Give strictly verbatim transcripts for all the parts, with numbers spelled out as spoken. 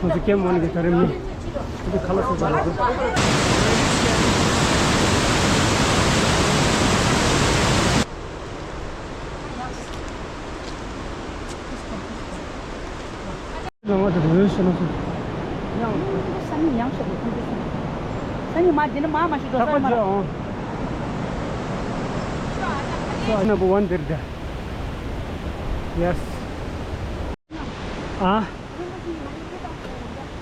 ཁོང་ཚོ་ཀེམ་ཝན་གྱི་ད་རེས་མི་ཁོང་ཚོ་ཁ་ལག་བཟོས་པ་རེད། ང་ཚོ་རེ་བའི་ཤོ་ལོ་སུ། ཡང་སང་ཉིན་ཡང་ཤོ་ལོ་ཁོང་ཚོ་སོང་། སང་ཉིན་མ་འདི་ནི་མ་མ་ཤི་འགྲོ་ས་མ་རེད། ཨོ། ས་ནམ་བར་ཝན་དེར་དེ། ཡེ་སི། ཨ།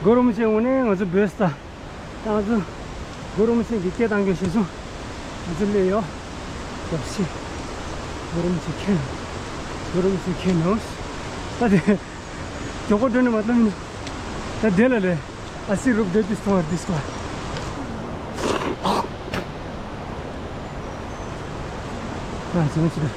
གུ་རུ་རིན་པོ་ཆེ་དངོས་གནས་ང་ཚོ་བོད་ས། ད་ང་ཚོ་གུ་རུ་རིན་པོ་ཆེ་གི་སྐད་བཏང་རྒྱུ་ཞེས་སོང་། ང་ཚོ་སླེབས་ཡོད། སྐྱབས་རྗེ་གུ་རུ་རིན་པོ་ཆེ་མཁྱེན། གུ་རུ་རིན་པོ་ཆེ་མཁྱེན་ནོ། ད་དེ། མགྱོགས་པོ་འགྲོ་ནས་མ་ལྟ་མིན། ད་དེ་ལ་རེད། I see Rup Dev is toward this car. ང་ཚོ་ཚོ།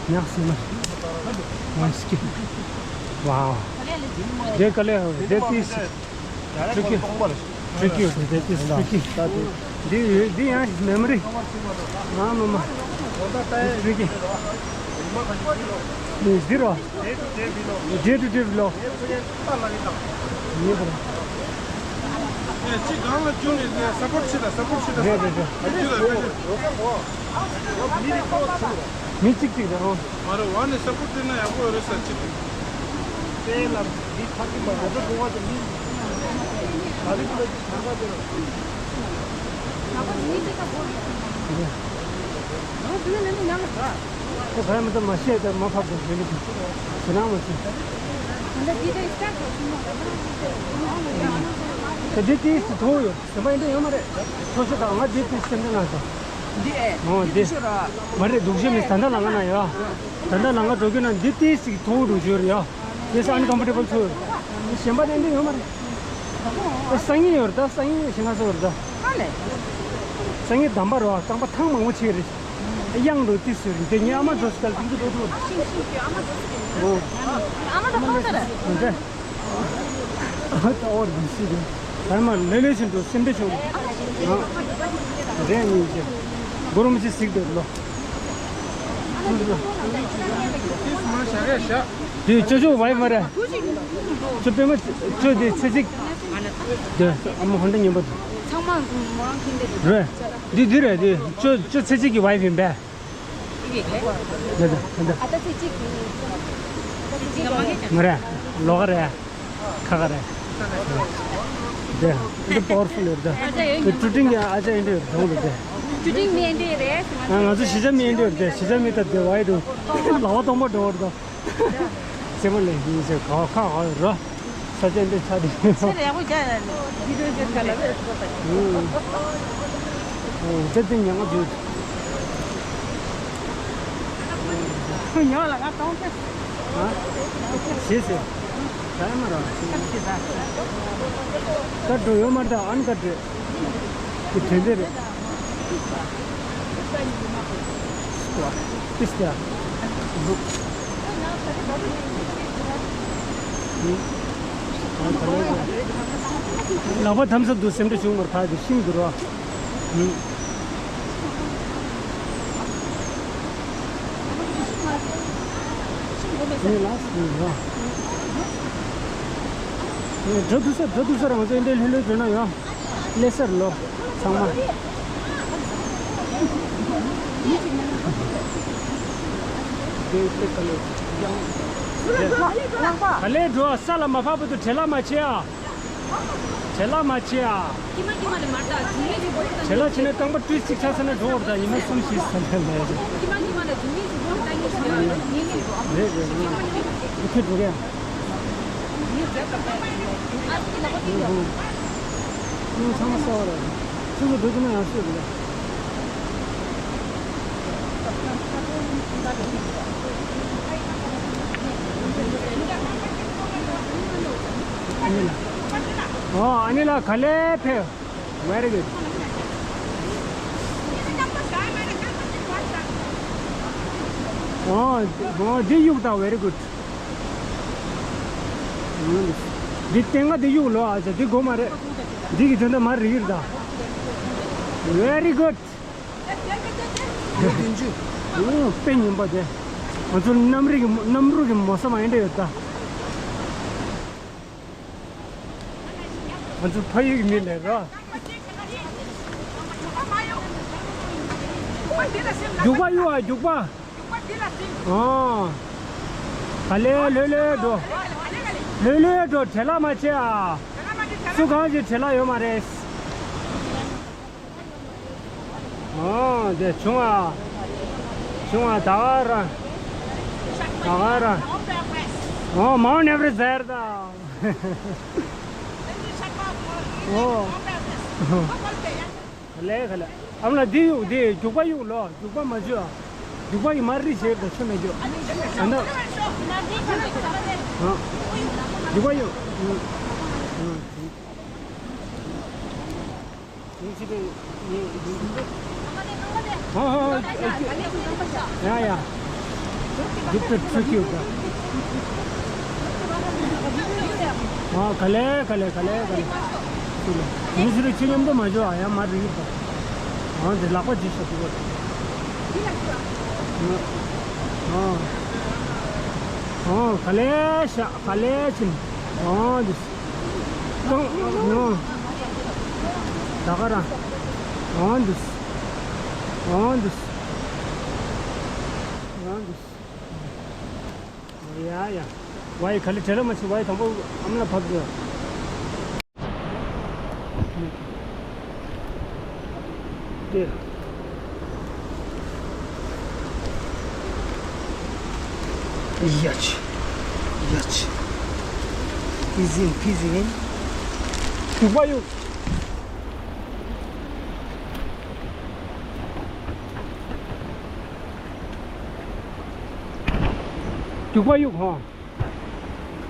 ཉག་སི་མ། ཝན་སི་ཀི། Wow. They color, that is tricky. Tricky, that is tricky. འདི་འདི་ཡང་མེ་མོ་རི། ང་མ་མ། འདི་ཊི་རི་ཀི། འདི་འདི་རོ། ཌེ་ཊུ་ཌེ་བི་ལོག་ངེས་པར། ཅི་གང་ལ་བཅུག་ནས་སཔོར་ཊི་བྱེད་དང་སཔོར་ཊི་བྱེད་དང་། རེད་རེད་རེད། མི་གཅིག་གཅིག་རེད་ཨང་། མ་རེད་བ་ནས་སཔོར་ཊི་བྱེད་ན་ཡག་པོ་རེད་ས་ཅིག་དེ་ལ་མི་ཕ་གི་མ་གོ་ཚོད་གོ་བ་དེ་མི། ག་རེ་གི་ལ་ཅིག་ཐང་ག་དེ་རེད། ཁོ་ག་ཡ་མི་ད་མ་ཤེས་ད་མ་ཕབ་དང་ཞེས་ལི་དུ་ཞེ་ནང་མ་ཤེས། ད་འདི་ཏིས་དེ་ཐོག་ཡོད་ཟེར་མ་ཡིན་ད་ཡོད་མ་རེད། ཐོ་ཤོ་དང་ང་འདི་ཏིས་སེམས་ད་ན་ད། འདི་ཨེ། ཨོ་འདི། མ་རེད་འདུག་ཤེས་མི་ད་ད་ལ་ང་ན་ཡ། ད་ད་ལ་ང་འགྲོ་རྒྱུ་ན་འདི་ཏིས་ཞིག་ཐོག་འགྲོ་རྒྱུ་རེད་ཡ། དེ་ས་ཨན་ཀམ་ཕོར་ཊེ་བལ་ཚོ། གཞན་པ་དེ་འདྲ་ཡོད་མ་རེད། ཨ་སང་ཉིན་ཡོད་རེད་ད། སང་ཉིན་ཞིག་ང་ཚོ་ཡོད་རེད་ད། ག་ལེ། སང་ཉིན་དམ་པ་རོ་རྐང་པ་ཐང་མང་པོ་ཆེ་རེད། གཡང་འགྲོ་ཏི་སུ་རེད་དེ་ངའི་ཨ་མ་འགྲོ་སི་ཀལ་ཏིང་ཏུ་འགྲོ་འགྲོ། ཤིང་ཤིང་གི་ཨ་མ་འགྲོ་སི་ཀལ། ཨ་མ་འགྲོ་ཁང་ཚ་རེད། འདི། ཨ་ད་ཨོར་འདི་སི་རེད། ད་མ་ལེ་ལེ་བཞིན་འགྲོ་སེམས་ཁྲལ་བྱུང་། རེད་ནི་ཅེ། གུ་རུ་རིན་པོ་ཆེ་གཟིགས་འདོད་ལོ། དེ་ཅོ་ཅོ་བའི་མ་རེད། ཅོ་པེ་མ་ཅོ་དེ་ཚེ་གཅིག་དེ་ཨ་མ་ཧོན་ད་ཉན་པ། ཚང་མ་མོ་རང་ཁྱིམ་དེ་རེད། འདི་འདི་རེད་འདི་ཅོ་ཅོ་ཚེ་གཅིག་གི་བའི་ཡིན་པས། འདི་འདི་འདི་འདི། ཨ་ད་ཚེ་གཅིག་གི། ཚེ་གཅིག་གི་མ་རེད། ལོ་ག་རེད། ཁ་ཁ་རེད། དེ་འདི་པ་ཝར་ཕུལ་རེད་དེ། ཀྲུ་ཀྲིང་གི་ཨ་ཅག་ཨེ་འདྲ་རེད་དེ། ཀྲུ་ཀྲིང་མི་ཨེ་འདྲ་རེད། ང་ཚོ་གཞིས་ཆགས་མི་ཨེ་འདྲ་རེད་དེ། གཞིས་ཆགས་མི་ད་དེ་བའི་འདུག་ལ་བ་སྟོང་པ་འགྲོ་བར་དུ། སེ་མོ་ལེ་ཡིན་ཟེར་ག་བ་ཁ་ག་བ་རོ། ས་ཆ་འདི་ཆ་དེ། ཚེ་རེ་ཡག་པོ་རྒྱག་ཡ་རེད། ཨོ་ཙེ་ཙེ་ཉང་ང་འཇུ། ཁོ་ཉོ་ལ་ང་གཏོང་ཚེ། ཨ། ཞེས་ཟེར། ད་ཡ་མ་ར། ད་འགྲོ་ཡོད་མ་འདྲ་ཨན་ཀ་འདྲེ། ཀི་དྲན་དེ་རེད། ཏིས་ཏ། ལག་པ་དམ་ཟབ་ཏུ་སེམས་ཁྲལ་བྱུང་བར་ཐག་གི་ཤིང་འདུར་བ། འགྲོ་དུས་ས་འགྲོ་དུས་ས་རང་ཚོ་འདི་ལྷོད་ལྷོད་འགྲོ་ན་ཡོང་། ལེ་སར་ལོ། ཚང་མ། ག་ལེར་འགྲོ་ས་ལ་མ་ཕབ་པ་དུ་བྲེལ་ལ་མ་བྱེད་ཨ། བྲེལ་ལ་མ་བྱེད་ཨ། བྲེལ་ལ་བྱེད་ན་རྐང་པ་ཏུས་གཅིག་ཆག་ས་ན་འགྲོ་བར་ད་ཡིན་ན་གསུམ་བཞི་ས་ལ་ལས་རེད། རེད་རེད་རེད། འདི་ཁྱོད་འགྲོ་གས། ཨ་ཚང་མ་གསར་བ་རེད། ཁྱོད་ཚོ་འགྲོ་ཐུབ་ན་ཡག་ཤོས་རེད། ཨོ་ཨ་ནི་ལ་ག་ལེ་ཕེབས། Very good. ཨོ་ཨོ་འདི་གཡུག་དང་very good. འདི་སྟེང་ང་འདི་གཡུག་ལོ། ཨ་ཅག་འདི་དགོས་མ་རེད། འདི་གི་དོན་དག་མ་རིག་རེད་ད། Very good. ཨོ། དཔེ་ཉིན་པ་དེ། ང་ཚོ་གནམ་རིག་གི་གནམ་རུ་གི་མོ་ས་མ་ཡིན་འདྲ་ཡོད་ད། ང་ཚོ་ཕ་ཡུལ་གྱི་མི་ལས་ར། རྒྱུག་པ་གཡུག་ཨ་རྒྱུག་པ། ཨོ། ག་ལེ་ལྷོད་ལྷོད་འགྲོ། ལྷོད་ལྷོད་འགྲོ། བྲེལ་བ་མ་བྱེད་ཨ། སུ་གང་ཞིག་བྲེལ་བ་ཡོད་མ་རེད། ཨོ་དེ་བྱུང་ཨ། བྱུང་ཨ། ད་ག་ར། ད་ག་ར། ཨོ་མའོན་ཨེ་ཝ་རེ་སི་ཟེར་ད། ཨོ། ག་ལེ་ག་ལེ། ཨ་མ་ལགས་འདི་གཡུག་འདི་རྒྱུག་པ་གཡུག་ལོ། རྒྱུག་པ་མ་བྱོས་ཨ། རྒྱུག་པ་ཡི་མར་རི་བྱེད་དང་ཆོ་མེད་རྒྱུ། ཨ་ནི་ཨ་ནི། ཨ། རྒྱུག་པ་གཡུག་ཨ། ཨ། ཨ། ཨ། ཡ་ཡ། འདུག་ཏུ་ཚུད་ཀྱི་ཡོད་པ། ཨ། ག་ལེ་ག་ལེ་ག་ལེ་ག་ལེ། ཚུད་ལ། མི་ཚུད་ལ་ཁྱོད་མཉམ་དུ་མ་འཇོག་ཨ། ཡ་མར་རི་ཡོད་པ། ཨ། འདི་ལག་པ་ཇི་ཤོག་འདུག་པ། ཨ། ཨ། ག་ལེ་ཤ་ག་ལེ་ཕྱིན། ཨ། འདི། ད་ག་རང་། ཨོན་དུས། ཨོན་དུས། ཨོན་དུས། ཡ་ཡ། ཝའི་ག་ལེ་བྲེལ་བ་མ་བྱེད། ཝའི་དང་པོ་ཨ་མ་ལ་བབས་དགོས། དེ། ཡ་ཆི། ཡ་ཆི། ཨི་ཟི་ཨིན་ཕི་ཟི་ཨིན། རྒྱུག་པ་གཡུག་རྒྱུག་པ་གཡུག་ཧོ།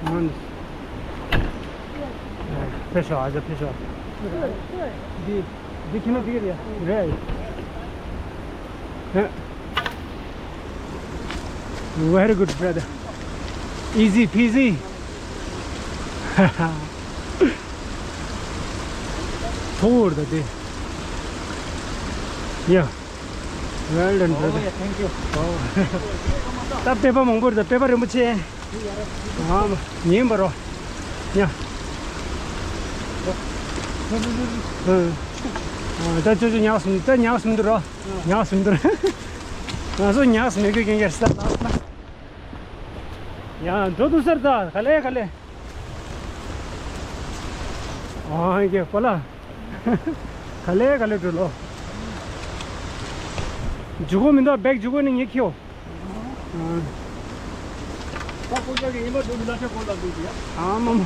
ཨང་། ཕེབས་ཤོག་ཨ་ཅག་ཕེབས་ཤོག་འདི། འདི་ཁྱེད་ནང་འདི་རེད། རེད། Very good, brother. Easy peasy. ཐོག་འོར་ད་དེ། Yeah. Well done, brother. Oh, yeah, thank you. ད་པེ་པ་མང་པོ་རེད། ད་པེ་པ་རིན་པོ་ཆེ། ཨ་མ། ཉན་པ་རོ། ཡ། ཨ། ད་ཅོ་ཅོ་ཉག་གསུམ། ད་ཉག་གསུམ་དུ་རོ། ཉག་གསུམ་དུ་རོ། ང་ཚོ་ཉག་གསུམ་མི་དགོས་ཀྱི་ཡར་ས་ལ། ཡ་འགྲོ་འདུག་སར་ད་ག་ལེ་ག་ལེ། ཨ་ཡེ་པ་ལ། ག་ལེ་ག་ལེ་འགྲོ་ལོ། འཇུག་གོ་མི་འདུག་བེག་འཇུག་གོ་ནི་ངས་ཁྱེར། ཨ། ད་ཀོ་ཅག་གི་ཉི་མ་དུ་མི་ལ་ཆ་ཀོ་ལ་འདུག་ཡ། ཨ་མ་མ།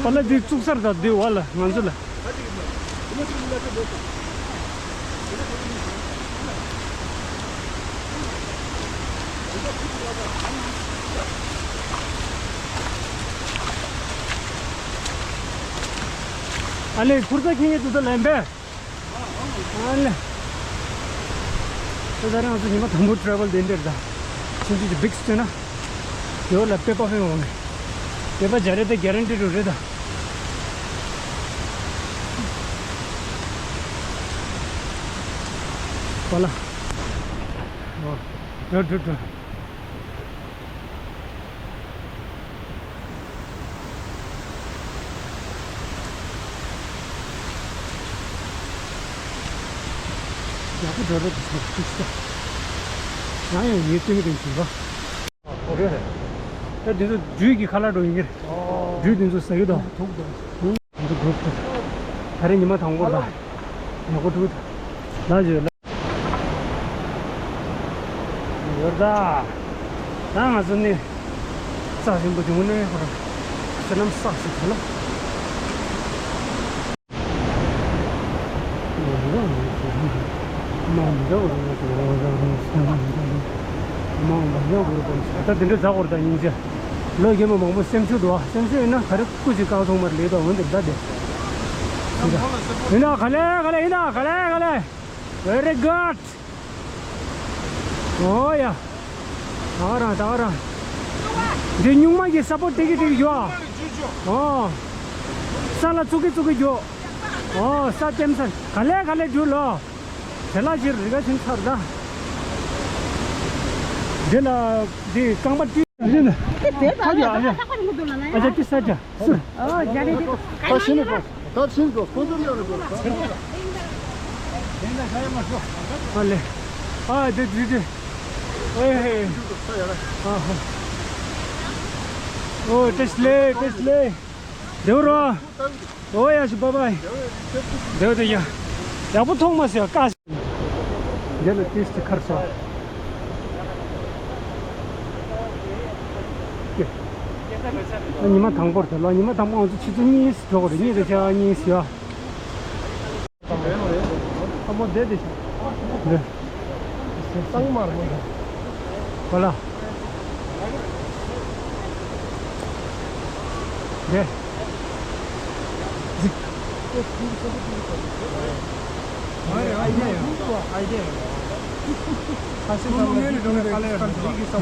པ་ལ་འདི་བཙུགས་སར་ད་འདི་བ་ལ་ང་ཚོ་ལ། ཨ་ལེ་ཁུར་ཚ་ཁྱེད་ཀྱི་ཏུ་ད་ལན་པས། ཨ་ལེ། ད་ད་རང་ཚོ་ཉི་མ་དང་པོ་ཊེ་རེ་ཝལ་དེ་འདྲ་རེད་ད། ཕྱིན་ཆད་ཀྱི་བིག་སི་བྱས་ན། ཡོ་ལ་པེ་པ་ཕན་འོང་ནས། པེ་པ་སྦྱར་རེད་ད་གྷ་རན་ཊི་རུ་རེད་ད། པ་ལ། འགྲོ་འགྲོ་འགྲོ། ཡག་པོ་འགྲོ་རེད་འདུག་ས་ཁུག་ས། ཡང་ཡང་ཡིན་སྟོན་གྱི་རེད་འདུག་ར། ད་འདི་ཚོ་སྦྲུལ་གྱི་ཁ་ལག་འགྲོ་ཡིན་གྱི་རེད། སྦྲུལ་འདི་ཚོ་ཟ་གི་འདུག་ཐུག་འདུག་འདི་གུ་རུབ་ཏུ། ད་རེས་ཉི་མ་དང་པོ་ད། ཡག་པོ་འགྲོ་ད། ལ་ཇོ་ལ། ཡོད་ད། ད་ང་ཚོ་ནི། ས་ཞིམ་པོ་བྱུང་ནས་ཁོ་ར། ས་ལམ་ས་ཞིག་ཐོན་ལ། ད་དེ་འདྲ་ཛ་གོར་ད་སྙིང་རྗེ། ལོ་རྒན་མོ་མང་པོ་སེམས་ཤུགས་འགྲོ་བ། སེམས་ཤུགས་ཡིན་ན་ག་རེ་སྐུ་ཅིག་བཀག་ཐོག་མར་ལས་དོ་འོན་ཏེ་ད་དེ། ཡིན་ན་ག་ལེ་ག་ལེ་ཡིན་ན་ག་ལེ་ག་ལེ། Very good. ཨོ་ཡ། ད་ག་རང་ད་ག་རང་། འདི་སྨྱུག་མ་གི་ས་པོ་ཏིག་ཏིག་ཡོད་ཨ། ཨོ། ས་ལ་བཙུགས་ཀྱི་བཙུགས་ཀྱི་འགྱོ། ཨོ་ས་ལྟེམ་ས་ག་ལེ་ག་ལེ་འགྱུར་ལོ། དེ་ལ་ཅིག་རི་ཁ་ཆེན་ཚར་ད། འདི་ལ་འདི་རྐང་པ་ཏི་ཨ་ཅག་ཏི་ས་ཅག་སུ། ད་ཤི་ནས་པོ། ད་ཤི་ནས་པོ། ཁོ་ཚོ་ལ་རེ་པོ། ཨ་ལེ། ཨ་དེ་དེ་དེ། ཨེ་ཧེ། ཨ་ཧ། ཨོ་བཀྲ་ཤིས་བདེ་ལེགས། བཀྲ་ཤིས་བདེ་ལེགས། བདེ་པོ་རོ། ཨོ་ཡ་ཤི་བྷའི་བྷའི། བདེ་པོ་བདེ་ཡ། ཡག་པོ་མཐོང་མ་སོང་ཀ། འདི་ལ་ཏིས་ཏི་ཁར་སོ། ཉི་མ་དང་པོར་དེ་ལ་ཉི་མ་དང་པོ་ང་ཚོ་ཆུ་ཚོད་གཉིས་འགྲོ་དགོས་རེད། གཉིས་དང་ཕྱེད་ཀ་གཉིས་ཡོད། ཁ་མོ་བསྡད་དེ་ཤོག །འདི། གཙང་མ་རེད་མོ་འདི། གོ་ལ། འདི།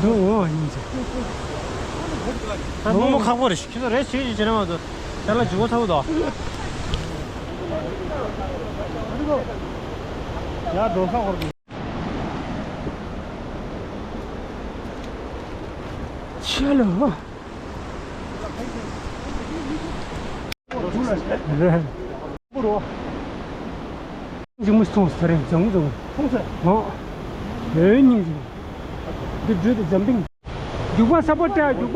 འདི་འོ་ཡིན་ཚེ། ད་མོ་མོ་ཁག་པོ་རེད། ཁྱེད་ཚོ་རེ་ཞིག་བྱེད་ཀྱི་བྱེད་ན་མ་གཏོགས་ཅ་ལག་ལྗིད་པོ་ཚ་པོ་འདུག་ཡ་འགྲོ་ས་ཧོར་གི། ཆེ་ལོ། རེད། འཇིགས་མོ་མཐོང་ས་རེད། འཇམ་འཇམ་མཐོང་ས། ཨོ། ཡོད་སྙིང་རྗེ། འདི་བྲོས་ཏེ་འཇམ་པིང་། རྒྱུག་པ་ས་པོ་ཏྲ་རྒྱུག་པ། རེད།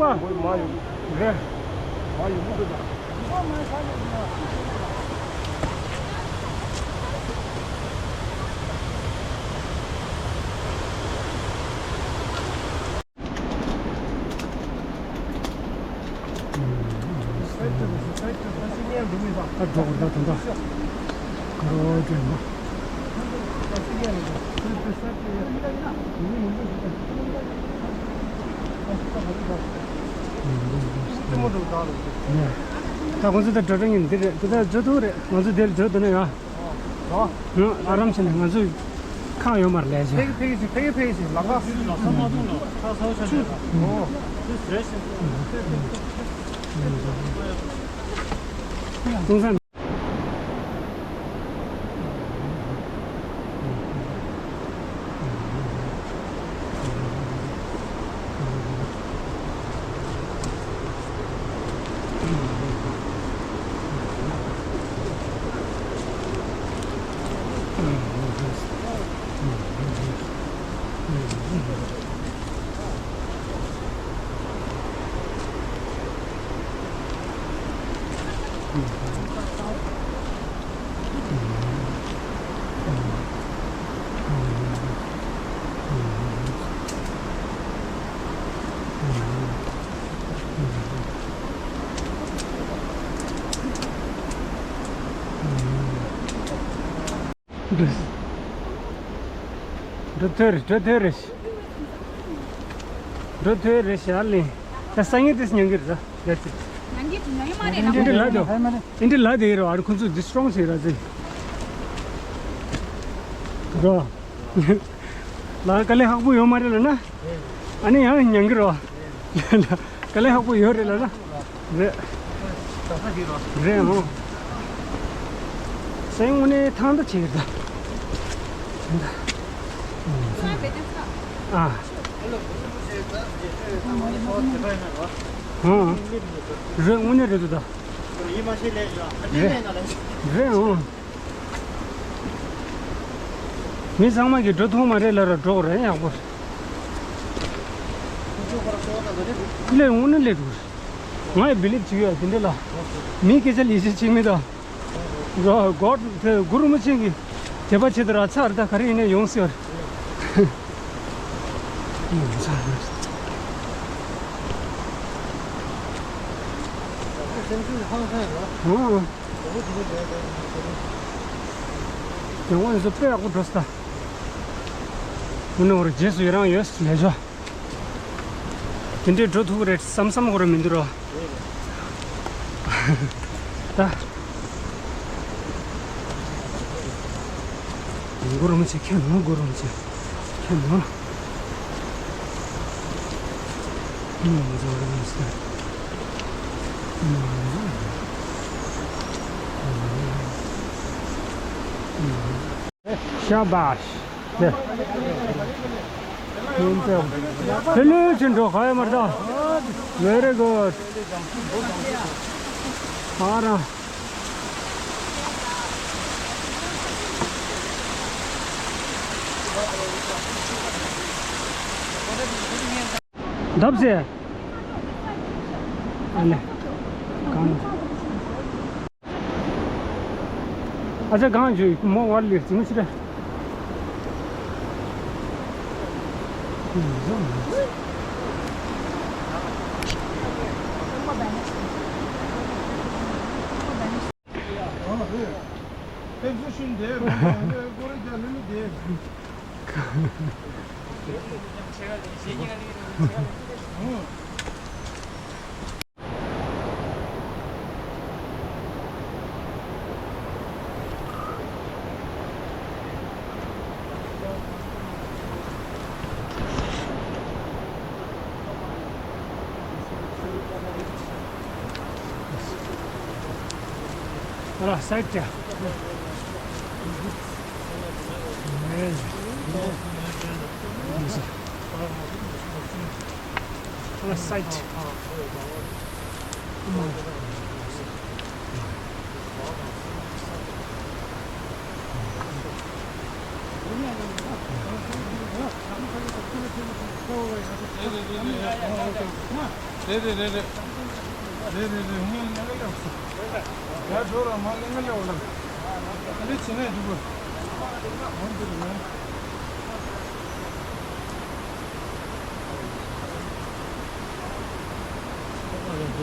ད་ཁོང་ཚོ་ད་འགྲོ་གྲབས་ཡིན་འདི་རེད། འདི་ད་འགྲོ་ཐུབ་རེད། ང་ཚོ་འདིར་འགྲོ་འདོད་ན་ཡང་། ཨ་རམ་བྱས་ནས་ང་ཚོས་ཁག་ཡོད་མ་རེད་ལས་བྱས། ཕེག་ཕེག་ཕེག་ཕེག་ལ་ཁ། ལ་ཁ་མ་ཐུག་ལ་ཁ་ཚ་བོ་ཆགས་ཆགས་ད། ཨོ། དེ་རེད་ཤིང་། ཏུང་ཧྥང་། འགྲོ་ཐུབ་རེད། འགྲོ་ཐུབ་རེད། འགྲོ་ཐུབ་རེད་ཤག་ལེ། ད་སང་ཉིན་དེ་ཉན་གི་རེད་ད། ཡ་ཙི། ཉན་གི་ཉན་གི་མ་རེད་ན། འདི་ལ་དོ། འདི་ལ་དེ་རོ། ཨ་རི་ཁོང་ཚོ་འདི་སི་ཊོང་ཞིག་ར་ཙི། རོ། ལ་དཀའ་ལས་ཁག་པོ་ཡོད་མ་རེད་ལ་ན། ཨ་ནི་ཡང་ཉན་གི་རོ། དཀའ་ལས་ཁག་པོ་ཡོད་རེད་ལ་ན། རེད། རེད་ཨང་། སེང་དངོས་གནས་ཐང་ད་ཆེ་གི་ད། ཨ། ཨང་། རེད་དངོས་གནས་རེད་འདུག་ད། རེད། རེད་ཨང་། མི་ཚང་མ་གིས་འགྲོ་ཐུབ་མ་རེད་ལབ་ར་འགྲོ་དགོས་རེད་ཡག་པོ། ཁྱི་ལས་དངོས་གནས་ལས་འགྲོ་གི་རེད། ང་ཡི་བི་ལིབ་བྱེད་ཀྱི་ཡོད་དེ་འདྲ་ལ། མིའི་སྐད་ཆ་ལས་བྱེད་ཅིག་མི་དང་། གོ་གོ་དེ་གུ་རུ་མི་ཆེན་གྱི་དད་པ་བྱེད་དུ་ར་ཚར་ད་ག་རེ་ཡིན་ནས་ཡོང་ཟེར་བ་རེད། ཡོང་ཚར་རེད། སེམས་ཤུགས་ཧང་སང་ཡོད་ལ། ཨང་། དེ་དངོས་སུ་དཔེ་ཡག་པོ་འགྲོ་སྲིད་ད། དངོས་གནས་རྗེས་སུ་ཡི་རང་ཡོད་ལས་ཆོག་དེ་འདྲའི་འགྲོ་ཐུབ་ཀྱི་རེད་བསམ་བསམ་ཁོ་ར་མི་འདུག་རོ། ད། གུ་རུ་མི་ཆེན་ཁྱེད་ནོ་གུ་རུ་མི་ཆེན་ཁྱེད་ནོ། ཨུམ། ཤ་བཱཤ། དེ་ལོས་ཅི་འགྲོ་ཧ་ཡ་མར་ད། Very good. ཨ་ར། འདབ་ཟེ། ཨ་ནི། གང་། ཨ་ཅག་གང་བྱོས་མོ་བར་ལས་ཙི་མོ་ཅི་རེད། ཕེབས་བསུ་ཞུ་འདེབས་ཀོ་རེ་རྒྱ་ལི་ལི་འདེབས། ཨ་ལ་སའིཌ་ཅ། ཨ་ལ་སའིཌ། རེད་རེད་རེད་རེད། རེད་རེད་རེད་རེད། རེད་རེད་རེད། ངས་ལེན་ག་ཡོང་སོང་། ཡར་འགྲོ་ར་མར་ལེན་ག་ལེན་འོང་ལ། ཨ་འདི་བྱེད་ནས་འགྲིག་གོ། འོང་འདི་རེད།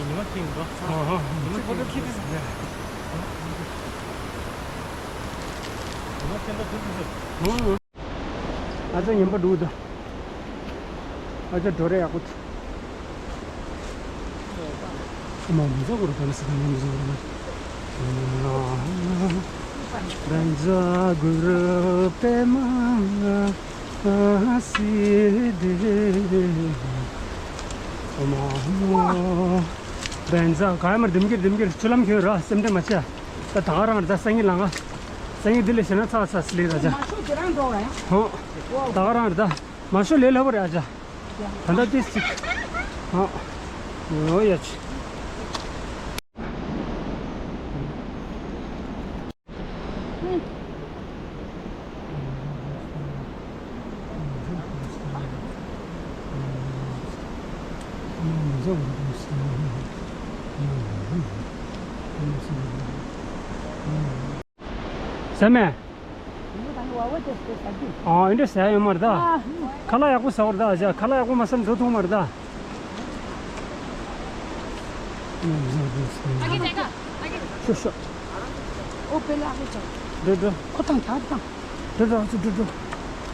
ཉི་མ་ཁེངས་འགྲོ། ཨ་ཧ། ཉི་མ་ཁེངས་འགྲོ། ཉི་མ་ཁེངས་འགྲོ་འགྲིག་གི་འདུག། ཨ་ཅག་ཉན་པ་འདུག་ད། ཨ་ཅག་འགྲོ་རེ་ཡག་པོ་འདུག། ཨ་མ་མི་ཟ་གོ་རུ་པད་མ་སི་ད་ཉན་མི་ཟ་གོ་རུ་པད་མ། ཟ་གོ་རུ་པད་མ་སི་དེ། ཨ་མ་མ། པད་མ་ག་ཡ་མར་ལྡེམ་ཀྱིར་ལྡེམ་ཀྱིར་ཆུ་ལམ་ཁྱོད་ར་སེམས་ཁྲལ་མ་བྱེད། ད་ད་ག་རང་རེད་ད། སང་ཉིན་ལ་ང་། སང་ཉིན་འདི་ལས་བྱེད་ན་ཚ་ཚ་སི་ལི་ར་ཅག། མ་ཤོ་དེ་རང་འགྲོ་ར་ཡང་། ཧོ། ད་ག་རང་རེད་ད། མ་ཤོ་ལས་སླ་པོ་རེད་ཨ་ཅག། ད་ལྟ་ཏིས་ཅིག། ཨ། འོ་ཡ་ཆི། ཟ་མེད། ཨ་འདྲ་ཟ་ཡོད་མ་རེད་ད། ཨ། ཁ་ལག་ཡག་པོ་ཟ་བར་ད་ཨ་ཅག། ཁ་ལག་ཡག་པོ་མ་ཟ་ན་འགྲོ་ཐུབ་མ་རེད་ད། ཤོ་ཤོ། འགྲོ་འགྲོ། ཁོ་དང་ད་དང་། འགྲོ་འགྲོ་ཨ་ཅག་འགྲོ་འགྲོ།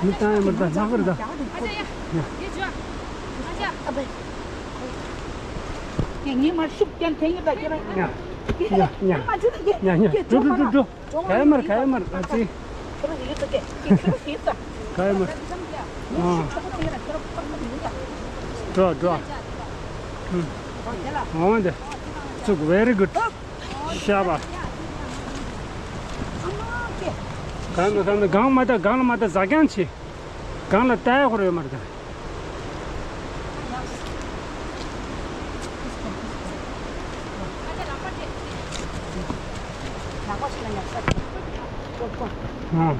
མི་བཏང་ཡོད་མ་རེད་ད། ལྷག་གི་རེད་ད། ཉ། ཉ། ཉ། ཉ། འགྲོ་འགྲོ་འགྲོ་འགྲོ། ག་ཡ་མར་ག་ཡ་མར་ཨ་ཙི། ག་ཡ་མར། ཨ། འགྲོ་འགྲོ། ཨ། འོང་དེ། ཚུགས། very good. ཤ་བ། ག་ཡ་མར་ག་ཡ་མར། གང་མ་ད་གང་ལ་མ་ད་ཟ་རྐྱང་བྱེད། གང་ལ་ལྟ་ཡ་ཁོ་ར་ཡོད་མ་རེད་ད། ཨ།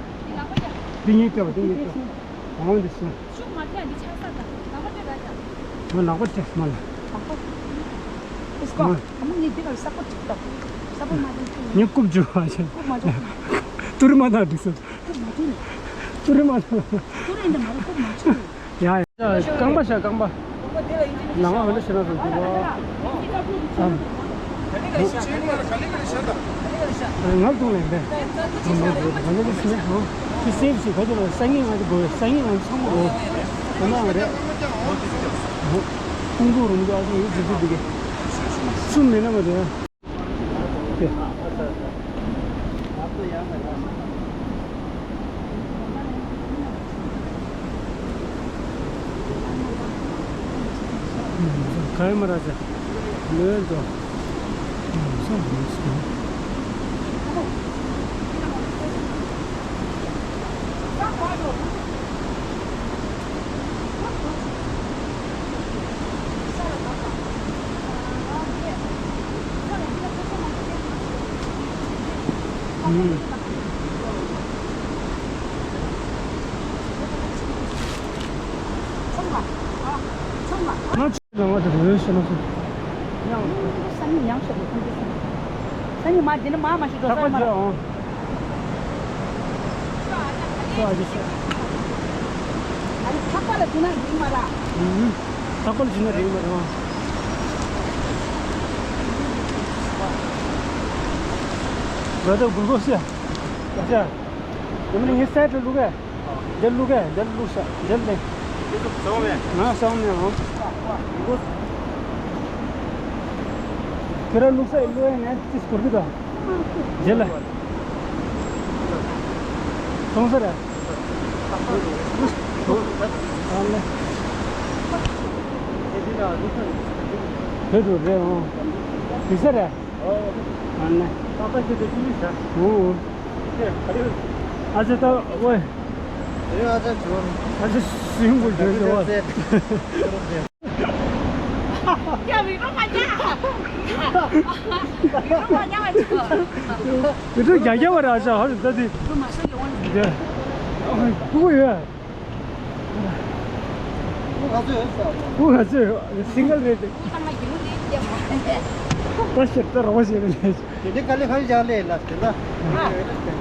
འདི་གཉིས་སྤྲད་པ། འདི་གཉིས་སྤྲད་པ། འོང་འདི་སོང་། ཤུགས་མ་ཐེག་འདི་ཆགས་ས་དང་ལག་པ་སྤྲད་ར་ཅག། ང་ལག་པ་སྤྲད་མ་ལ། ལག་པ། ཨིས་ཀོ། ཨ། ཨ་མ་ངས་འདི་ལ་ས་ཀོ་གཅིག་བཏབ། ས་ཀོ་མ་བཏབ་ཁྱོད། ངས་རྐུབ་འཇུ་བ་བྱས། རྐུབ་མ་འཇུ། ཏུ་རི་མ་ཐག་འགྲིག་སོང་། རྐུབ་མ་འཇུ། ཏུ་རི་མ་ཐག་ཏུ་རི་འདི་མ་རེད། རྐུབ་མ་འཇུ། ཡ་ཡ། རྐང་པ་བཞག་རྐང་པ། ལང་བ་འདི་ཤེས་ན་སོང་འདུག་བ། ཨ། ང་ལ་ཐུག་ལེན་པས། ང་ལ་ཐུག་ལེན་པས། ང་ལ་ཐུག་ལེན་པས། ཁྱོད་སེབ་བྱེད་ག་ཚོད་ལ། སང་ཉིན་ང་ཚོ་དགོས། སང་ཉིན་ང་ཚོ་ཚང་མ་དགོས། དེ་ན་རེད། ཀུང་ཀུང་རུང་དུ་ཨ་ཅག་ཡོད་ཟེར་དུས་འདི་གས། སུ་མེད་ན་མ་དེ། ག་ཡ་མ་ར་ཅག་ལོས་འགྲོ། ང་ཚོ་ལ་ང་ཚོ་རེ་བའི་ཤེས་ན་སོ། ཡང་། སང་ཉིན་ཡང་ཤོག་གི་ཁོང་ཚོ་སང་ཉིན། སང་ཉིན་མ་འདི་ནི་མ་མ་ཤི་འགྲོ་ས་མ་རེད། ཨང་། ཤོག་ཨ་ཅེ་ཤོག་ཨ་ནི་ཚགས་པ་ལ་བྱུང་ན་རིང་མ་ར། ཨང་། ཚགས་པ་ལ་བྱུང་ན་རིང་མ་ར། ང་ཚོ་གུར་གོ་ཤི། ཨ་ཅེ། ཡིན་ནའི་ངའི་སའི་ཌི་ལ་བླུག་གས། འདིར་བླུག་གས། འདིར་བླུག་ཤག་འདིར་སླེབས། ང་སོང་ནས་ཨང་། ཁྱོད་རང་བླུག་ས་ཡི་བླུག་ཡས་ནས་ཅིས་བསྐོར་གི་འདུག་རྗེས་ལ། སོང་ས་རེད། ཨ་ལེ། བོད་དུ་རེད་ཨང་། དེ་ས་རེད། ཨ་ནི། ཨོ། ཨ་ཅེ་ད་ཝེ། ཨ་ཅེ་སུན་གོ་ཇོ་ཇོ་ཝ། ཡ་མི་རོ་མ་ཉག་མི་རོ་མ་ཉག་བ་ཅོ། མི་རོ་རྒྱ་རྒྱ་བ་ར་ཨ་ཅེ་ཧ་རི་ད་དི། རོ་མ་སོ་ཡོང་ནི། ཡ། ཁུ་ཡ། ཁོ་ང་ཚོས་ཡོད་ས། ཁོ་ང་ཚོས་ཡོད། སིང་གལ་རེད་དེ། ཁོ་ཚང་མ་རྒྱུ་ནོར་རེད་ཀྱི་མ་རེད། ད་ཤེར་ད་རོགས་བྱེད་རེད་ལས། དེ་འདྲའི་དཀའ་ལས་ག་རེ་རྒྱག་ལས་ལ་དེ་ལ། ཨ་རེ་དཀའ་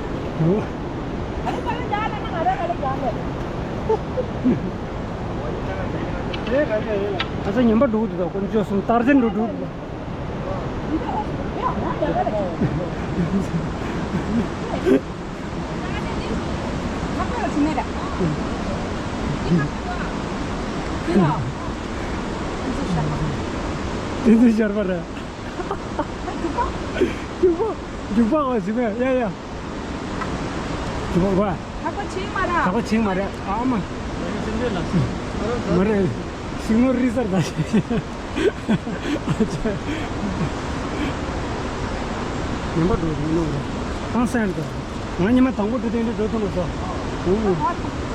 ལས་རྒྱག་ལས་ན་ང་རེ་དཀའ་ལས་རྒྱག་ལས། དེ་ག་རེ་རེད་ལ། ཨ་ཅེ་ཉན་པ་འགྲོ་གི་འདུག་ད་དཀོན་མཆོག་གསུམ་སྟར་ཟན་འགྲོ་འགྲོ་འདུག་དེ་ཚོ་ཤར་བ་རེད། རྒྱུག་པ། རྒྱུག་པ་འོ་ཟིན་པས་ཡ་ཡ། རྒྱུག་པ་འོ། ཁག་པོ་ཆེ་མ་ར། ཁག་པོ་ཆེ་མ་རེད་ཨ་མ། མ་རེད། ཤིང་ནོར་རི་སར་ད། ཉན་པ་འགྲོ་ཡིན་ནོ་རེད། ཨང་སན་དང་། ང་ཉི་མ་དང་པོ་འགྲོ་དེ་འདྲ་འགྲོ་ཐུབ་ལ་ས།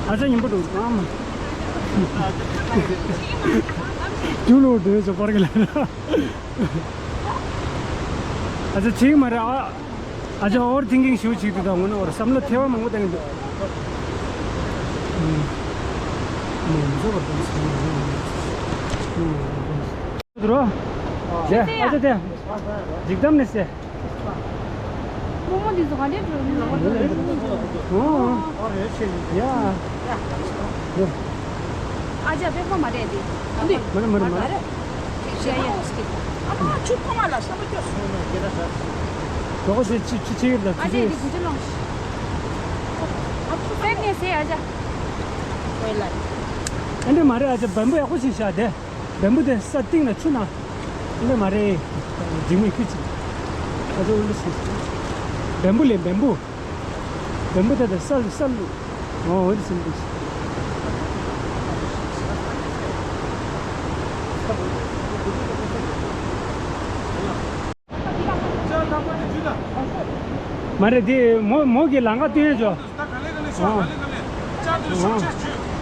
ཨ་ཅག་ཉན་པ་འགྲོ་ཨ་མ། རྒྱུག་ལོ་འགྲོ་ཡོད་ཚོ་པར་གི་ལ། ཨ་ཅག་ཆིག་མ་རེད་ཨ། ཨ་ཅག་ཨོ་ཝར་ཐིང་ཀིང་ཞུ་ཅིག་དེ་དང་ངོ་ནས་བར་བསམ་བློ་ཐེ་བ་མང་པོ་བཏང་གི་འདུག་ཨུམ། ཨུམ། བཟོ་བར་བཏང་སོང་། ཨུམ། རོ། ཇེ་ཨ་ཅག་དེ། འཇིགས་གཏམ་ནས་སེ། རྨོ་མོ་འདི་ཚོ་ག་འདྲས་འགྲོ་ཡིན་ནམ། ཨོ། ཨོ་རེད་ཆེ་ཡིན། ཡ། ཨ་ཅག་པད་མ་མ་རེད་འདི། འདི། མ་རེད་མ་རེད་མ་རེད། ཡ་ཡ། ཨ་མ་ཆུ་ཁོ་མ་ལ་ཤ་མ་སྐྱོ་སོང་ན་སྐྱེ་ད་ཤ། གྲོགས་པོ་ཚོས་ཆུ་ཆུ་ཆེ་ཡོད་ལ་ཨ་ཆུ་ཆེ་ཅག་ཡོད། འདི་འདི་ལོངས། ཨ་ཆུ་པད་མ་ཟེར་ཨ་ཅག་ཨོ་ལ། ཨ་འདྲས་མ་རེད་ཨ་ཅག་བེམ་པོ་ཡག་པོ་ཞིག་བཞག་དེ། བེམ་པོ་དེ་ས་སྟེང་ལ་ཆུ་ན། ཨེ་མ་རེད། འཇིགས་མེད་ཁྱུ་གཅིག་ཨ་ཅག་ཨུ་ལུ་སི། བེམ་པོ་ལས་བེམ་པོ། བེམ་པོ་དེ་དེ་ས་ལ་ས་ལུ། ཨོ་འོ་དེ་སེམས་སྡུག་མ་རེད་དེ་མོ་མོ་གི་ལང་ཀ་སྟོན་ཡོད་ཅོ།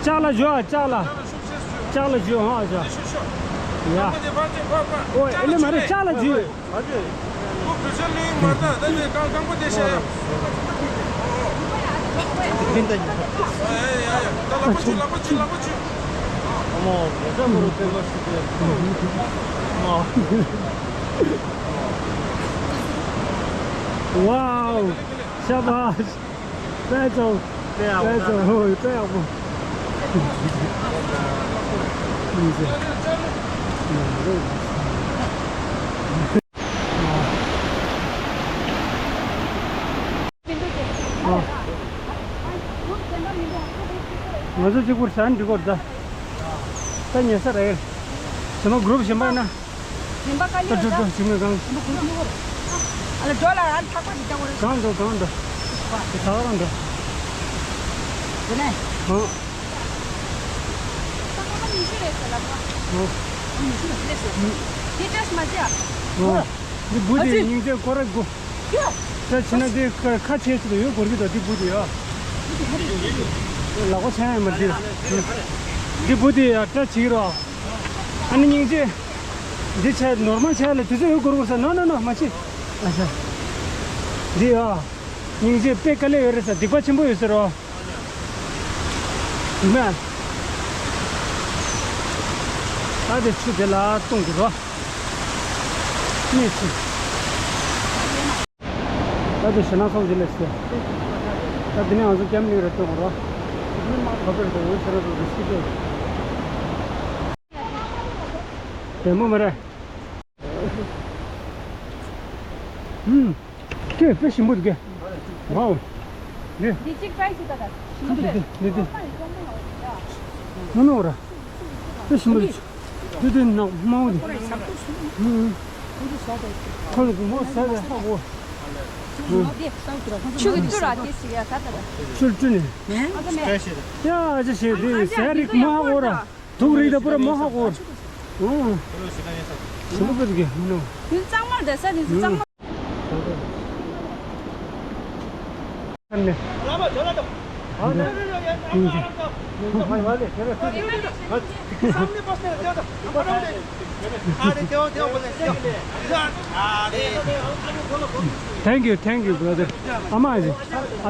ལྕགས་ལ་བཞུ་ཨ་ལྕགས་ལ། ལྕགས་ལ་བཞུ་ཨ་ལྕགས་ལ། ཡ། ཨོ་ཨེ་ལེ་མ་རེད་ལྕགས་ལ་བཞུ། Wow, ཤ་བཱཤ། དཔེ་ཚོ། དཔེ་ཡག་པོ། དཔེ་ཚོ་ཧོ་དཔེ་ཡག་པོ། ང་ཚོ་གཅིག་པུར་ཟ་འགྲིག་གོ་ད། ད་ཉལ་ས་རེད། ཚང་མ་གུ་རུབ་གཞན་པ་ཡིན་ན། གཞན་པ་དཀའ་ལས་ད་ཡོད་ད། ཞུ་ཞུ་མི་གང་། གཞན་པ་གུ་རུབ་གཉིས་པོ་རེད། ཨ་ལ་འགྲོ་ལ་ཨ་ལ་ཐག་པ་ཅིག་རྒྱག་དགོས་རེད། གང་འགྲོ་གང་འགྲོ། དེ་ད་གང་འགྲོ། དེ་ནས། ཧོ། ད་ཁ་པར་ཉི་ཤུ་རེད་ཟེར་ལབ་པ། ཧོ། ཉི་ཤུ་རེད་ཟེར། དེ་ཏྲེས་མ་བྱས། ཧོ། འདི་བུ་དེ་སྙིང་རྗེ་སྐོར་ར་དགོས། ད་ཕྱི་ན་དེ་ཁ་ཁ་ཆེ་ཆེ་ཡོད་སྐོར་གི་ད་དེ་བུ་དེ་ཡ། ལག་པ་ཆེ་ཡང་མ་དེ། དེ་བུ་དེ་ཡ་སྐྲ་བྱིག་རོགས། ཨ་ནི་སྙིང་རྗེ། འདི་ཆ་ནོར་མལ་ཆ་ལ་དུས་ཚོད་ཡོད་སྐོར་སྐོར་ས་ནོ་ནོ་ནོ་མ་བྱེད། ཨ་ཤ། འདི་ཡ། སྙིང་རྗེ་དཔེ་དཀའ་ལས་ཡོད་རེད་ཟེར། སྡིག་པ་ཆེན་པོ་ཡོད་ཟེར་རོ། ན། ད་དེ་ཆུ་དེ་ལ་བཏུང་དགོས་རོ། གནས་ཆུ། ད་དེ་ཞེ་ན་སོང་ཟིན་ལས་ཟེར། ད་དེ་ནས་ང་ཚོ་ཀེམ་ལིང་རེ་བཏུང་རོ། དེ་ནས་མ་ཁོ་པར་དུ་འོང་ཞེ་ན་སོང་ཟིན་སི་ཀེ། དེ་མོ་མ་རེད། ཨུམ། ཀེ་དཔེ་ཞིམ་པོ་འདུག་གེ། ཝའོ། ནེ། འདི་གཅིག་ཊ་རའི་ཞུ་ད་ད། ཁ་ཏུ་འདི་འདི་འདི། ནོ་ནོ་ར། དཔེ་ཞིམ་པོ་འདུག་འདི་འདི་ནག་མའོ་འདི། ཨུམ། ཁོ་ལ་མོ་ཟ་ད་ཧ་གོ། ཆུ་གི་བཏུ་ར་དེ་ཞིག་ཡ་ད་ད་ད། ཆུ་བཏུ་ནི། ཨ་ད་མེ། ཡ་ཨ་ཅེ་ཞེ་དེ་ཟ་རིག་མ་ཧ་གོ་ར། དུག་རིགས་དང་པུ་ར་མ་ཧ་གོ། ཨོ། ཞིམ་པོ་ཕེབས་ཀྱི་ནོ། དེ་གཙང་མ་རེད་ས་དེ་གཙང་མ། ཨ་ནི། Thank you, thank you, brother. ཨ་མ་ཨ་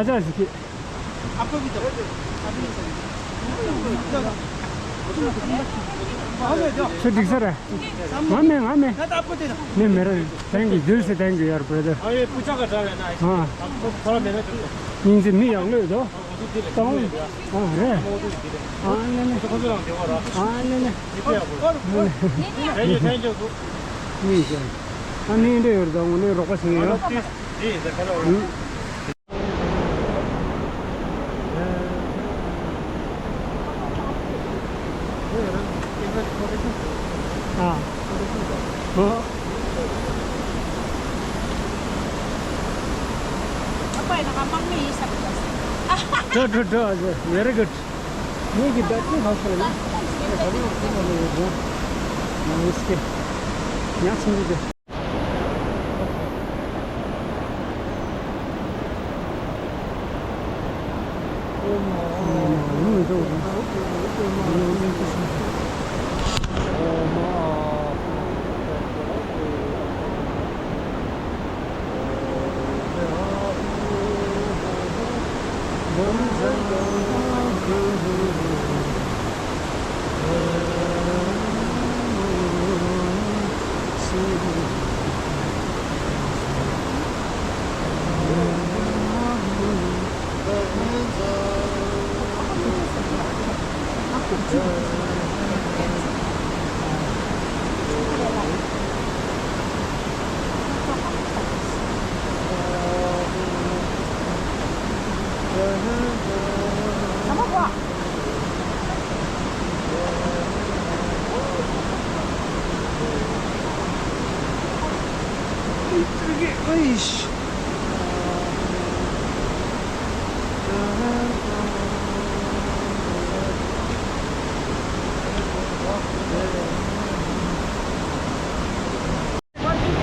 ཅག་ཟིག་ཁྱོད་འགྲིག་ས་རེད། ང་མེད་ང་མེད། མེད་མེད་རེད། Thank you, ཡོད་ས། Thank you, your brother. ཨ། སྙིང་རྗེ། མི་ཡག་ལོས་དོ། ཏང་། ཨ་རེད། ཨ་ནེ་ནེ། ཨ་ནེ་ནེ། Thank you, thank you. ཨ་ནེ་འདྲ་ཡོད་དོ། ངོ་ནས་རོགས་པ་བྱེད་ཡོད། ཨ། ཨོ། འགྲོ་འགྲོ་འགྲོ། Very good. ངེད་ཀྱི་བདག་པོ་ལྷག་ཤོས་ལ། ང་ངི་སྐད་ཉག་ཆུང་རུ་དེ།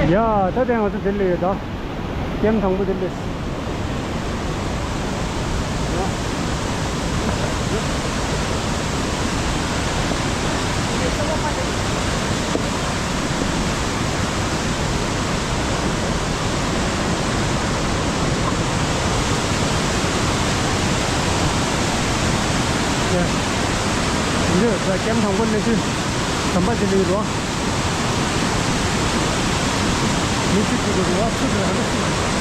ཡ། ད་དེ་ང་ཚོ་དེ་ལས་ཡོད་ད། ཀེམ་དང་པོ་དེ་ལས། འདི་ཀེམ་དང་པོ་སླེབས་དུས་ཟམ་པ་ཅིག་སླེབས་རོ། མི་ཚེ་གཅིག་གི་རུ་བ་ཚུར་དུ་རང་ཚུགས།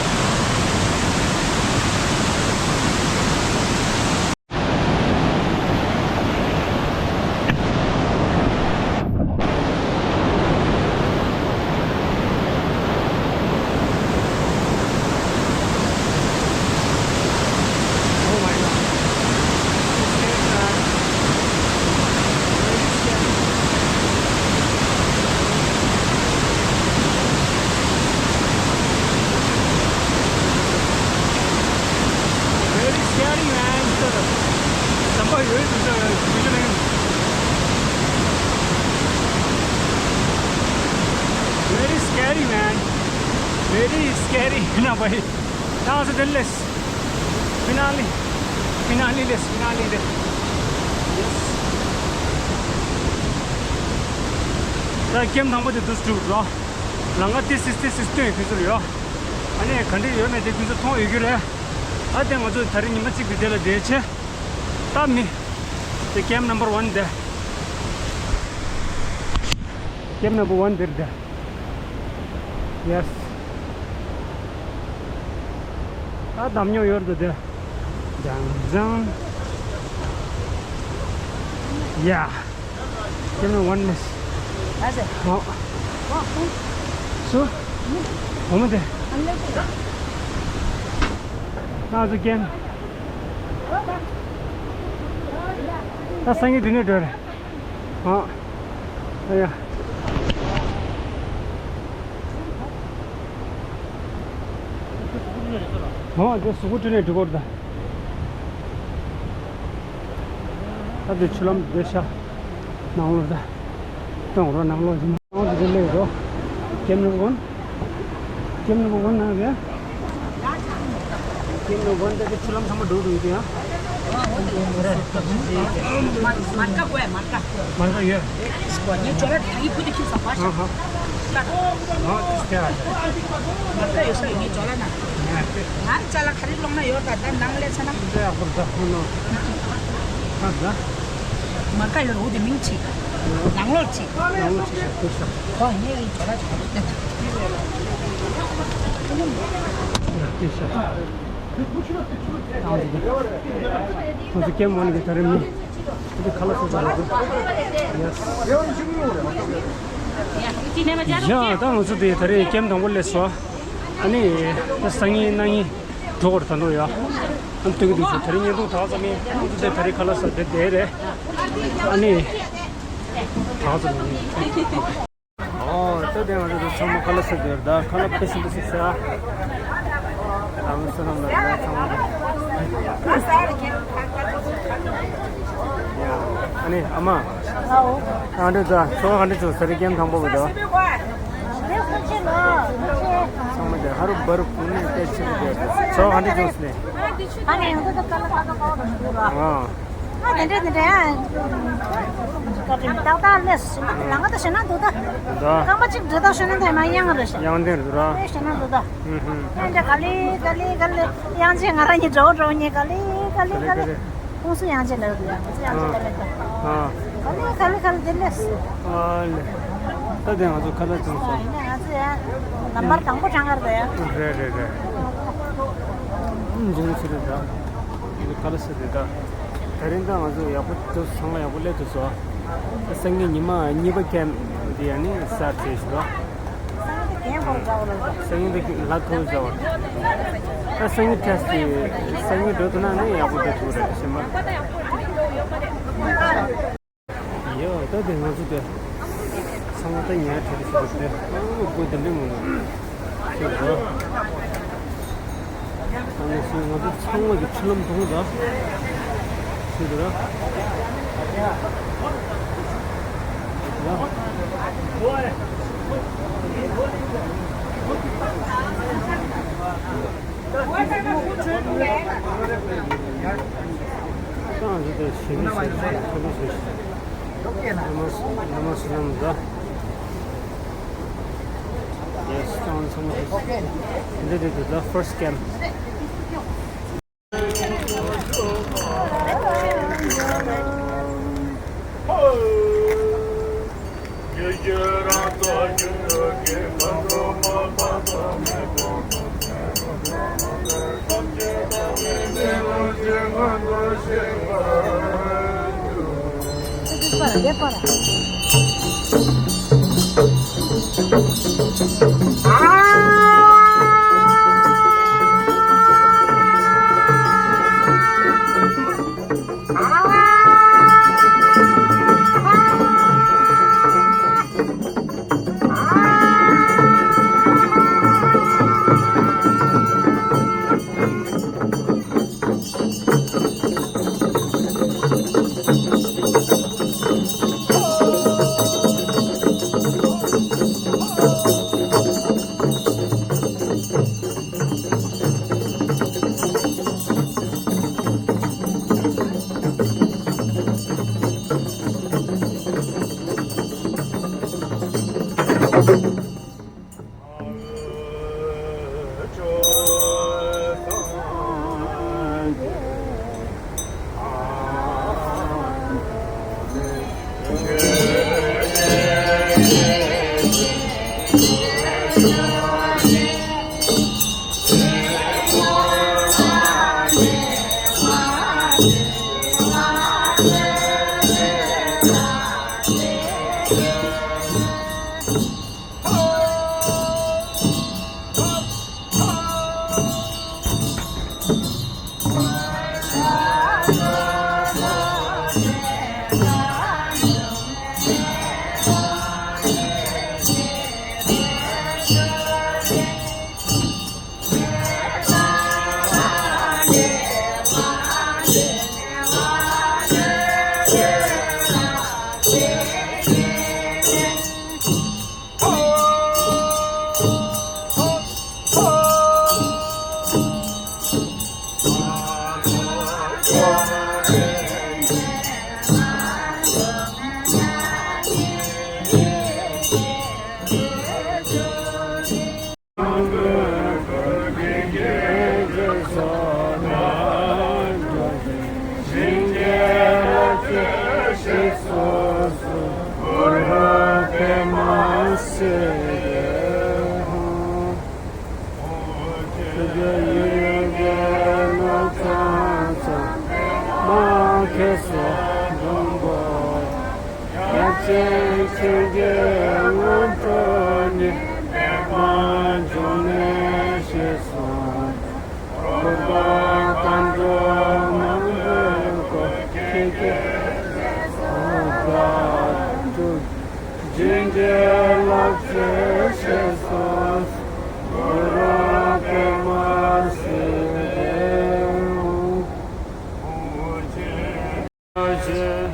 Very scary, man. ཟམ་པ་ཡོད་དུས་ཚོད་ཡོད་ཚོད་ལེན། Very scary, man. Very scary. ན་བའི། ད་ང་ཚོ་དེ་ལས། ཕི་ན་ལི། ཕི་ན་ལི་ལས། ཕི་ན་ལི་ལས། Yes. ད་ཀེམ་དང་པོ་དེ་དུས་གྲུབ་རོ། ལམ་ཁ་ཏི་སིས་ཏི་སིས་སྟོན་ཡོད་དུས་ཚོད་ཡོད། ཨ་ནི་ག་འདྲ་ཡོད་མེད་དེ་དུས་ཚོད་མཐོང་ཡོད་རྒྱུ་རེད། ཨ་དེ་ང་ཚོ་ད་རིང་ཉི་མ་གཅིག་གི་དེ་ལ་བསྡད་ཆེ། ད་མི། དེ་ཀེམ་ནམ་བར་ཝན་དེ། ཀེམ་ནམ་བར་ཝན་དེར་བསྡད། ཡེས། ད་འདམ་ཉོ་ཡོར་དུ་དེ། ལྗང་ལྗང་། ཡ། Give me one miss. ཨ་ཟེ། ཨོ། ཨོ། སུ། ཨོ་མ་དེ། ཨ་ཟེ་ཀེམ། ད་སང་ཉིན་དེ་ནས་འགྲོ་རེད། ཨོ། ཨ་ཡ། ཨོ་དེ་གཟུགས་པོ་བཀྲུས་ནས་འགྲོ་དགོས་རེད་ད། ད་དེ་ཆུ་ལམ་དེ་ཤ་ནང་ལོགས་ད། གཏོང་རོགས་ནང་ལོགས་ཀྱི་ནང་དེ་སླེབས་རོགས། ཀེམ་ནུབ་གོན། ཀེམ་ནུབ་གོན་ན་ག་ཀེམ་ནུབ་གོན་དེ་ཆུ་ལམ་ཚང་མ་འགྲོ་འགྲོ་ཡོད་དེ་ཡ། མར་ཀ་གོ་ཡ་མར་ཀ་མར་ཀ་ཡོད། ངའི་ཅོ་ལ་ད་ཡི་ཁུ་དེ་ཁྱིམ་ས་པ་ཤ། ཧ་ཧ། ཨ་ཏི་སྟེ་ཨ། མར་ཀ་ཡོད་ས་ཡོད་ངའི་ཅོ་ལ་ན། ང་ཅ་ལག་ག་རེ་སློང་ན་ཡོད་ད་ད་ནང་ལས་ཚ་ན། འདི་ཡག་པོ་ད་ཧུ་ནོ། ཨ་ད། མར་ཀ་ཡོད་རུ་དེ་མིང་ཅིག་ནང་ལོགས་ཅིག་ནང་ལོགས་ཅིག་ཤ་ཤ་ཤ། ཁོ་ངའི་ཅོ་ལ་ཅོ་ལ་ཏེ་ཤ། ང་ཚོ་ཀེམ་ཝན་གྱི་ད་རེས་མི། འདི་ཁ་ལག་ཟ་ཚར་རེད། ཡ་ད་ང་ཚོ་དེ་ད་རེས་ཀེམ་དང་པོ་སླེབས་སོང་། ཨ་ནི་ད་སང་ཉིན་གནངས་ཉིན་འགྲོ་དགོས་རེད་ད་འགྲོ་ཡ། ཨ་ནི་སྟོན་གྱི་འདུག་ཚོ་ད་རེས་བརྙན་ཐུང་དག་ཙམ་ཡིན། ང་ཚོ་དེ་ད་རེས་ཁ་ལག་ཟ་དེ་བསྡད་རེད། ཨ་ནི་དག་ཙམ་ཡིན། ཨོ། ད་དེ་ང་ཚོ་ཚང་མ་ཁ་ལག་ཟ་དེར་ད་ཁ་ལག་དཔེ་ཞིམ་པོ་ཞིག་ཟ། ཨ་མ་བསོད་ནམས་ལགས་ཚང་མ། ཡ། ཨ་ནི་ཨ་མ། ཨ་འདྲ་ད་ཚོ་ག་འདྲ་བྱུང་ཟེར་ཀེམ་དང་པོ་བ་དོ། ཚང་མ་དེ་ཧ་རུ་བ་རུ་ཀུན་ནས་དཔེ་ཆེ་རུ་དེར་ཚོ་ག་འདྲ་བྱུང་ཟེར་ནས། ཨ་ནི་ཡང་ད་ད་ཁ་ལག་ཁ་ལག་ཁ་ལག་ཟ་དེ་ར། ཨ། ཨ་དེ་འདྲ་དེ་འདྲ་ཡང་། བཀའ་དྲིན་ཏག་ཏག་ལས་ཟིན་པ་ལང་ང་ད་ཞེ་ན་འདུག་ད། ད། རྐང་པ་གཅིག་འདྲེ་ད་ཞེ་ན་ད་མ་གཡང་རེ་ཞེ། གཡང་དེ་རེད་ར། ཨེ་ཞེ་ན་འདུག་ད། ཧུམ་ཧུམ། ཨ་འདྲ་ག་ལེ་ག་ལེ་ག་ལེ་གཡང་ཆེ་ང་རང་གཉིས་འགྲོ་འགྲོ་གཉིས་ག་ལེ་ག་ལེ་ག་ལེ། ཁོང་སུ་གཡང་ཆེ་ལབ་འདུག་ཡ། ཁོང་སུ་གཡང་ཆེ་ལབ་མེད་ད། ཨ། ག་ལེ་ག་ལེ་ག་ལེ་དེ་ལས། ཨ་ལེ། ད་དེ་ང་ཚོ་ཁ་ལག་བྱུང་སོང་། ཡིན་ན་ང་ཚོ་ཡ། ལམ་བར་དང་པོ་གྲང་གར་ད་ཡ། རེད་རེད་རེད། འབྱུང་ཆེ་རེད་ད། ཁ་ལག་ཟ་དེ་ད། ད་རིང་ད་ང་ཚོ་ཡག་པོ་ཐུབ་སོང་། ཚང་མ་ཡག་པོ་སླེབས་ཐུབ་སོང་། སང་ཉིན་ཉི་མ་གཉིས་པ་ཀེམ་འདི་ཡ་ནི་གསར་བྱས་ཤིག་རོ། སང་ཉིན་ད་ལྷ་ཐུབ་བྱ་བ། ད་སང་ཉིན་ཁྲེས་ཏེ་སང་ཉིན་འགྲོ་ཐུབ་ན་ནི་ཡག་པོ་འགྲོ་ཐུབ་རེད་ཤེས་མ། ཡ་ད་དེ་ང་ཚོ་དེ་ཚང་མ་ད་ཉལ་ཁྲིད་ཞིག་རེད། ཨ་ལོ་དགོས་དེ་འདྲ་མང་པོ་ཞིག་རེད། ཨ་ནི་སུ་ང་ཚོ་ཚང་མ་གི་ཆུ་ལམ་དུ་ད་ཞིག་རེད། ཡ། ད་ང་ཚོ་དེ་ཞིག་རེད་ཞིག་རེད་ཞིག་རེད། ལམ་ལམ་སུ་ལམ་ད། Yes, ཚང་མ་ཚང་མ། འདི་འདི་འདི་the first camp. ཆེན་ཆོས་རྒྱལ་ངོ་སྤྲོད་ནས། པདྨ་འབྱུང་གནས་ཞེས་གསུངས། གུས་པ་མཁའ་འགྲོ་མང་པོས་བསྐོར། ཁྱེད་ཀྱི་ཐུགས་བདག་སྒྲུབ། བྱིན་གྱིས་བརླབ་ཕྱིར་ཞེས་གསུངས། གུ་རུ་པདྨ་སིདྡྷི་ཧཱུྃ། ཨོ་ཆེ། ཨོ་ཆེ།